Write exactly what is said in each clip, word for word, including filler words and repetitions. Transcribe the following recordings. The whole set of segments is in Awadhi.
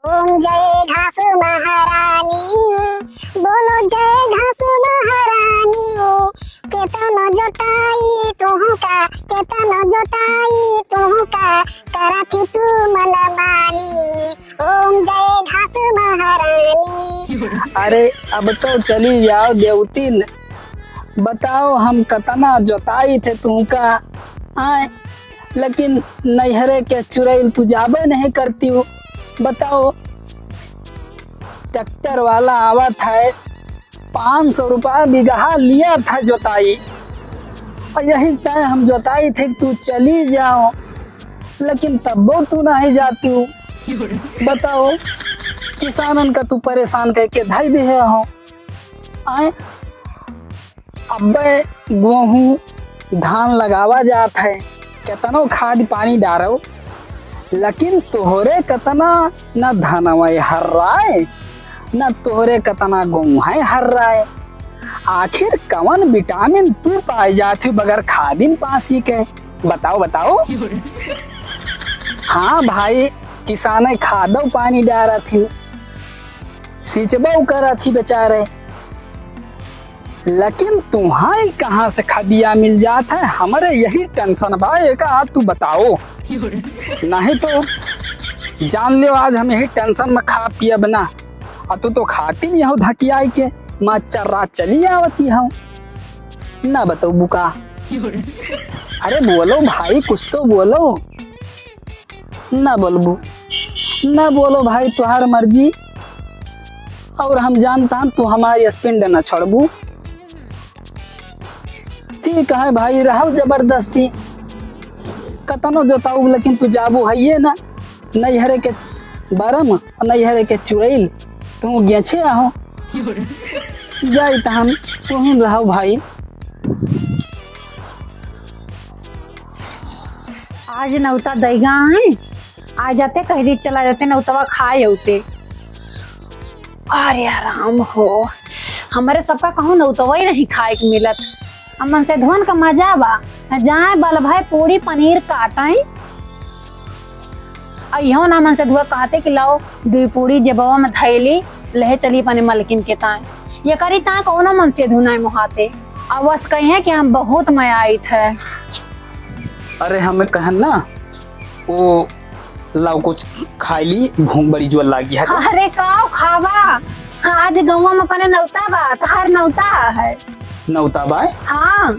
ओम जय घास महारानी, बोलो जय घास महारानी। केतनो जोताई तुहका, केतनो जोताई तुहका, करत तू मनमानी। ओम जय घास महारानी। अरे, अब तो चली जाओ देवतिन, बताओ हम कतना जोताई थे तुहका, आए, लेकिन नैहरे के चुरैल तू जाबे नहीं करती हो। बताओ, ट्रैक्टर वाला आवत है, पाँच सौ रुपया बीघा लिया था जोताई, और यही तय हम जोताई थे कि तू चली जाओ, लेकिन तब्बो तू नहीं जाती हो। बताओ, किसानन का तू परेशान करके धई दिहे हो। आए, अब्बे गोहूँ धान लगावा जात है, केतनो खाद पानी डारो, लेकिन तोहरे केतना न धनवा हर्राए, न तोहरे केतना गोहूँ हर्राए। आखिर कवन विटामिन तू पाए जात हो बगैर खादिन पासी के? बताओ, बताओ। हाँ भाई, किसाने खादो पानी डारत ही, सिंचबो करत ही बेचारे, लेकिन तुहाई कहाँ से खदिया मिल जात है, हमरे यही टेंशन बा। एक आध तू बताओ, नहीं तो जान लियो आज हम यही टेंशन में खा पियब ना। आ तू तो खाती नहीं हो धकियाई के, माँ चर्रा चली आवती हो। ना बताओ बुका। अरे बोलो भाई, कुछ तो बोलो। ना बोलबू, ना बोलो भाई, तुहार मर्जी। और हम जानता हन तू हमारी स्पिंड ना छोड़बू। ठीक है भाई, रहो जबरदस्ती, कतनो जोताऊ लेकिन तू जाबू हइये ना। नैहरे के बरम और नैहरे के चुड़ैल, तू गेछे आहो। जाई तहन तू ही रहो भाई। आज नौता दैगा है, आ जाते कह दी चला जाते नौतवा खाए होते। अरे राम हो, हमरे सबका कहूँ नौतवा ही नहीं खाए के मिलत। अब मन से धुन का मजा बा, जाए बल भाई पूरी पनीर काटाई। आ इहो ना मन से धुआ कहते कि लाओ दुई पूरी जेबवा में धैली, लहे चली अपने मलकिन के ताए। ये करी ताए कौनो मन से धुनाए मुहाते। अब बस कही है कि हम बहुत मयाइत है। अरे हमें कहन ना, वो लाओ कुछ खाई ली, भूख बड़ी जोर लागी है। अरे काव खावा, आज गौवा में अपने नौता बा, तहार नौता है। नौता बा? हाँ।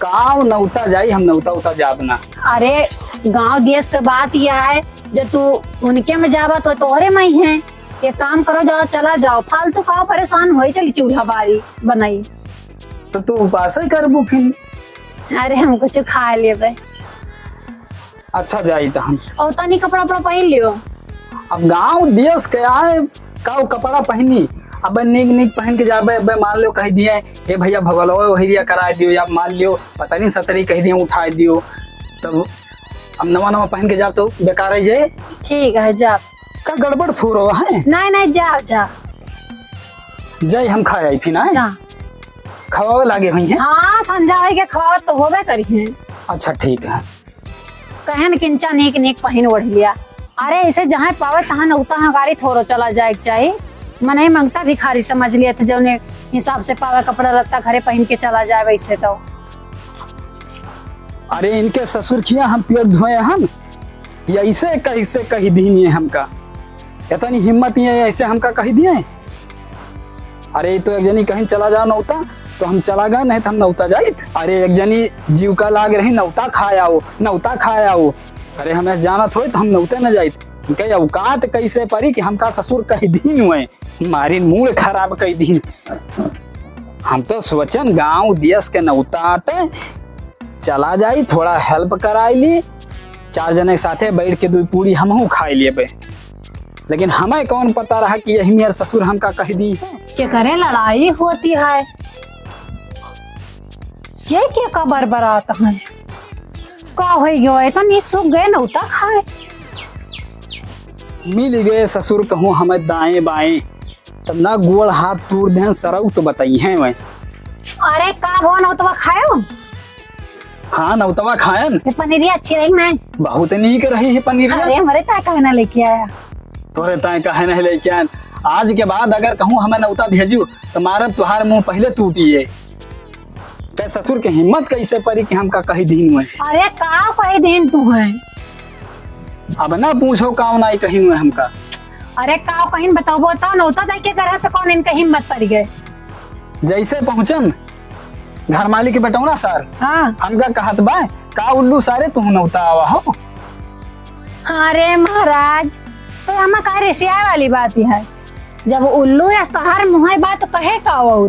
काव नौता जाई, हम नौता उता जाब ना। अरे गांव देश के बात यह है, जो तू उनके में जाबा तो तोहरे में ही है। एक काम करो, जाओ, चला जाओ, फालतू काव परेशान होई, चली चूल्हा बारी बनाई। तो तू उपास ही करबू फिर? अरे हम कुछ खा लेबे। अच्छा जाई तहन। और तनी कपड़ा उपड़ा पहन लियो। अब गांव देश के आए, का वो कपड़ा पहनी? अब नीक नीक पहन के जाबे। अब मान लियो कह दिए, "हे भैया भगलवा वही दिया करा दियो," या मान लियो पता नहीं सतरी कह दिए उठा दियो, तब अब नवा नवा पहन के जाब तो बेकार है जे। ठीक है, जाब। का गड़बड़ फूरो है? नहीं नहीं, जाब जाब। जाई हम खा आई फिर ना। जा। खवावे लागे हुई है। हाँ, संझा होई के खवावत तो होबे करी है। अच्छा ठीक है। कहन किंचा नीक नीक पहिन ओढ़ लिया। अरे, इसे जहाँ पावे तहाँ नौता हगारी थोरो चला जाए के चाही। मनई मंगता भिखारी समझ लिया था, जौने हिसाब से पावे कपड़ा लत्ता घरे पहिन के चला जाए वैसे तो। अरे, इनके ससुर खिया हम पेट धोए हम, ये ऐसे कैसे कह दीन ये हमका? इतनी हिम्मत ये ऐसे हमका कह दिए? अरे, तो एक जनी कहीं चला जाओ नौता, तो हम चला गए, नहीं तो हम नौता जाइत। अरे, एक जनी जीव का लाग रही, नौता खाए आओ, नौता खाए आओ। अरे, हमें जानत होई तो हम नौते न जाइत। इनके औकात कैसे परी कि हमका ससुर कह दीन हुए, मारिन मूड खराब कह दीन। हम तो सोचन गांव देश के नौता आटे, चला जाई, थोड़ा help कराई ली, चार जने के साथे बैठ के दुई पूरी हमहू खाई लेबे। लेकिन हमें कौन पता रहा कि यही मेर ससुर हमका कह दी। के करे लड़ाई होती है, के के का बरबरात है, का होई गयो, इतना नीक सुख गए नौता खाए। मिल गए ससुर कहूँ हमें दाएं बाएं, तब ना गोड़ हाथ तूर दें सरऊ तो बताई हैं वह। अरे का हो नौतवा खायो? हाँ, नौतवा खायन। ये पनीरिया अच्छी रही ना? बहुत नीक रही है पनीरिया। अरे, हमरे का कहना लेके आया? तोरे ताए कहे नहीं लेकिन आज के बाद अगर कहूँ हमें नौता भेजू तो मारब तुहार मुंह पहले टूटिए। ते ससुर के हिम्मत कैसे परी कि हमका कही दीन हुए? अरे काव कही दीन तू है? अब ना पूछो काव ना कही हुए हमका। अरे काव कहीं बताओ तो नौता दाई के घर है तो कौन इनका हिम्मत पड़ गए? जैसे पहुँचन घर मालिक के बेटौना सर, हाँ। हमका कहत बा, "का उल्लू सारे तू नौता आवा हो?" अरे महाराज, तो हमा का रिसिया वाली बात ही है। जब उल्लू या तोहार मुँह है बात तो कहे का और?